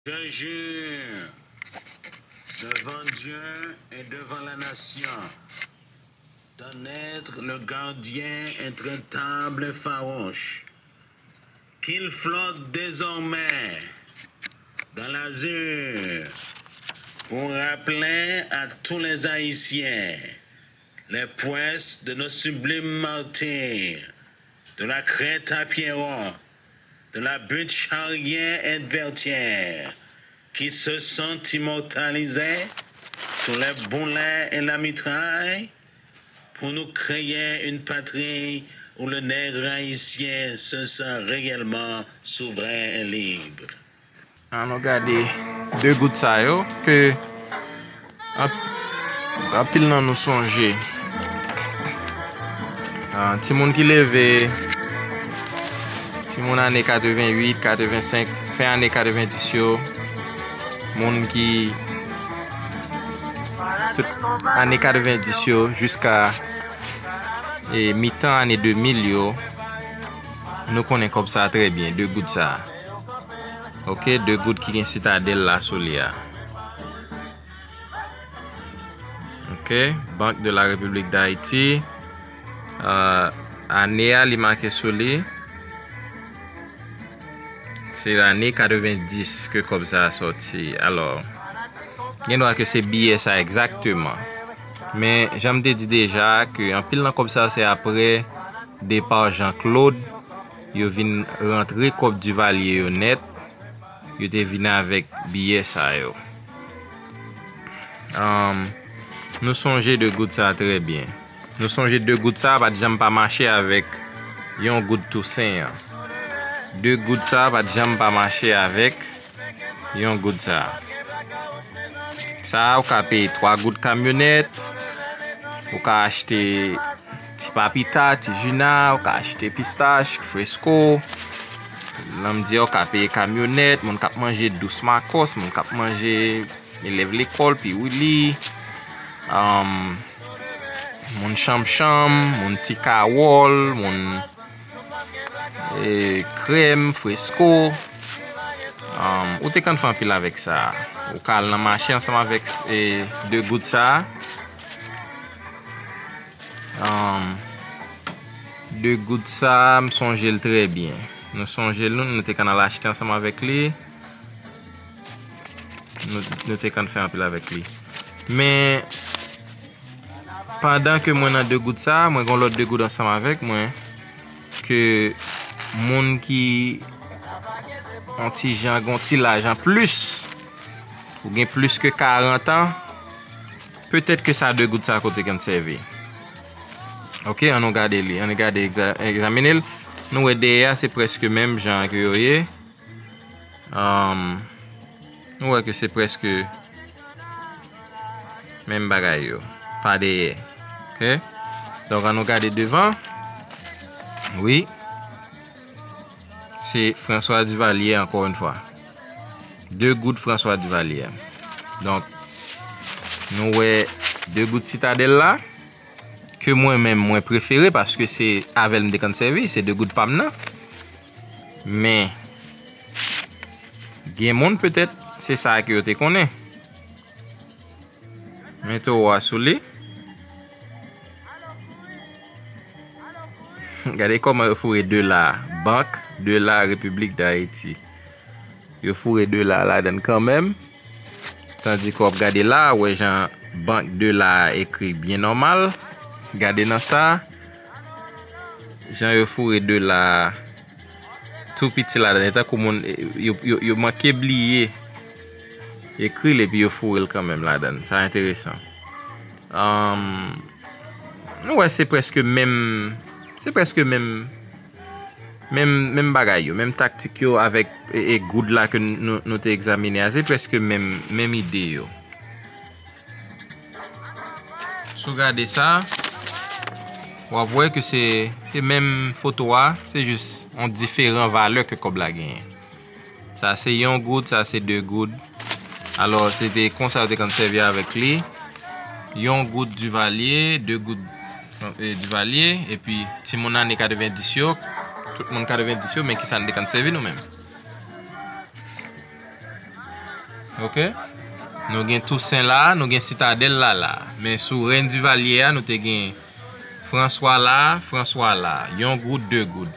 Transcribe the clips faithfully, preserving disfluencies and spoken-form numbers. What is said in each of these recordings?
Je jure devant Dieu et devant la nation d'en être le gardien intraitable et farouche, qu'il flotte désormais dans l'azur pour rappeler à tous les Haïtiens les prouesses de nos sublimes martyrs de la Crête à Pierrot, de la butte Charrière et Vertière, qui se sont immortalisés sous les boulets et la mitraille pour nous créer une patrie où le nègre haïtien se sent réellement souverain et libre. Ann nou gade de goud sa yo ke anp- anpil nan nou sonje. Ah, timoun ki leve, timoun ane katrevenwit, katrevensenk, fen ane katrevendis yo, moun ki tout ane katrevendis yo jiska e mitan ane de mil yo, nou konnen kòb sa trè byen, de goud sa. Ok, de goud ki gen Sitadèl la sou li a. Ok, Banque de la République d'Haïti. Euh, ane a li make sou li. Se lane katrevendis ke kòb sa a sòti. Alò, gen dwa ke se biyè sa egzakteman. Men, jan m te di deja, ke anpil nan kòb sa a se apre depa Jean Claude, yo vin rantre kòb Duvalier yo nèt, yo te vin avèk biyè sa yo. Anm, nou sonje de goud sa a trè byen. Nou sonje de goud sa a pa t janm pa mache avèk yon goud Tousen an. De goud sa a pa t janm pa mache avèk yon goud sa a. Sa a, ou ka peye twa goud kamyonèt, ou ka achte ti papita, ti jina, ou ka achte pistach, fresko. Jan m di a, ou ka peye kamyonèt, moun k ap manje dous makòs, moun k ap manje elèv lekòl, piwili, um, moun chanm chanm, moun ti kawòl, moun e, krèm, fresko. Um, ou te konn fè anpil avèk sa. Ou ka al nan mache ansanm avèk e, de goud sa. Um, de goud sa, m sonje l trè byen. Nou sonje l, nou, nou te konn al achte ansanm avèk li. Nou, nou te konn fè anpil avèk li. Men, pandan ke mwen nan de goud sa, mwen gen lòt de goud ansanm avèk mwen, ke moun ki on ti jan, gen on ti laj an plis, ou gen plis ke karant an, petèt ke sa de goud sa kote konn sèvi. Ok, ann nou gade li, ann gade egza-, egzamine l. Nou wè dèyè a se prèske menm jan ke yo ye. Um, nou wè ke se prèske menm bagay yo, pa dèyè. Ok? Donk, ann nou gade devan. Wi. Se François Duvalier, ankò yon fwa. De goud François Duvalier. Donk, nou wè de goud Sitadèl la, ke mwen menm mwen prefere paske se avè l m te konn sèvi, se de goud pa m nan. Men, gen moun petèt, se sa ke yo te konnen. Men towo a sou li. Gade kòman yo foure dola, Banque de la République d'Haïti. Yo foure dola ladan l kanmenm. Tandike w ap gade la, w wè jan Banque de la a ekri byen nòmal. Gade nan sa. Jan yo foure dola a tou piti ladan l, e tankou moun, yo, yo, yo manke bliye ekri l epi yo foure l kanmenm ladan l. Sa enteresan. Anm, nou wè se prèske menm, se prèske menm, menm, menm bagay yo, menm taktik yo avèk, e, e goud la ke nou, nou te egzamine a, se prèske menm, menm ide yo. Si w gade sa, w ap wè ke se, se menm foto a, se jis yon diferan valè ke kòb la genyen. Sa se yon goud, sa se de goud. Alò, se te konsa yo te konn sèvi avèk li. Yon goud Duvalier, de goud, e, Duvalier, epi timoun ane katrevendis yo, tout moun katrevendis yo, men kisa n te konn sèvi nou menm? Ok? Nou gen Tousen la, nou gen Sitadèl la la. Men sou rèn Divalye a, nou te gen Franswa la, Franswa la. Yon goud, de goud.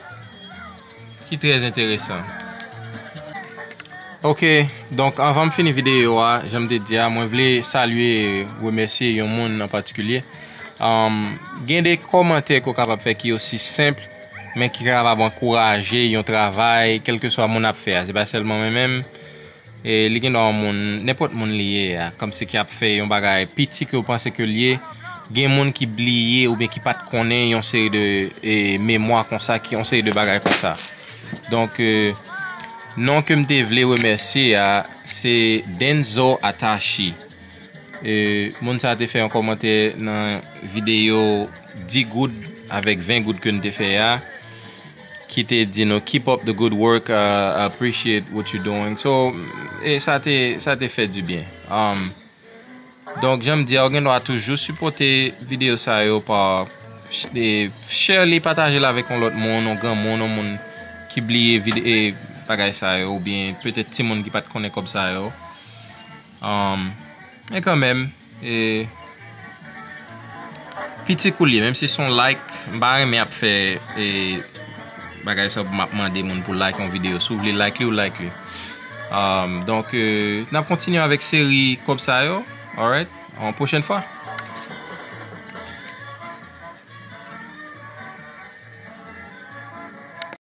Ki trè enteresan. Ok, donk anvan m fini videyo a, jan m te di a, mwen vle salye, remèsye yon moun an patikilye. Um, gen de kòmantè ke w kapab fè ki osi senp, men ki kapab ankouraje yon travay, kèlkeswa moun ap fè a. Se pa sèlman mwen menm, e li gen dwa yon moun, nenpòt moun li ye a, kòmsi ki ap fè yon bagay piti ke w panse ke l ye, gen moun ki bliye oubyen ki pa t konnen yon seri de e, memwa konsa, ki yon seri de bagay konsa. Donk, e, non ke m te vle remèsye a, se Denzo Atashi. E, moun sa te fè yon kòmantè nan videyo dis goud avèk ven goud ke n te fè a, ki te di nou, "Keep up the good work, uh, I appreciate what you're doing." So, e sa te, sa te fè di byen. Um, donk, jan m di a, ou gen dwa toujou sipòte videyo sa yo pa e, share li, pataje l avèk yon lòt moun, yon granmoun, yon moun ki bliye vide, e, bagay sa yo, oubyen petèt timoun ki pa t konnen kòb sa yo. Um, men kanmenm, e, piti kou l ye, menm si se yon like, m pa renmen ap fè, e, bagay sa pou m ap mande moun pou like yon videyo. Si w vle like li, ou like li. Um, donk, e, n ap kontinye avèk seri kòb sa yo, alright, yon pwochèn fwa.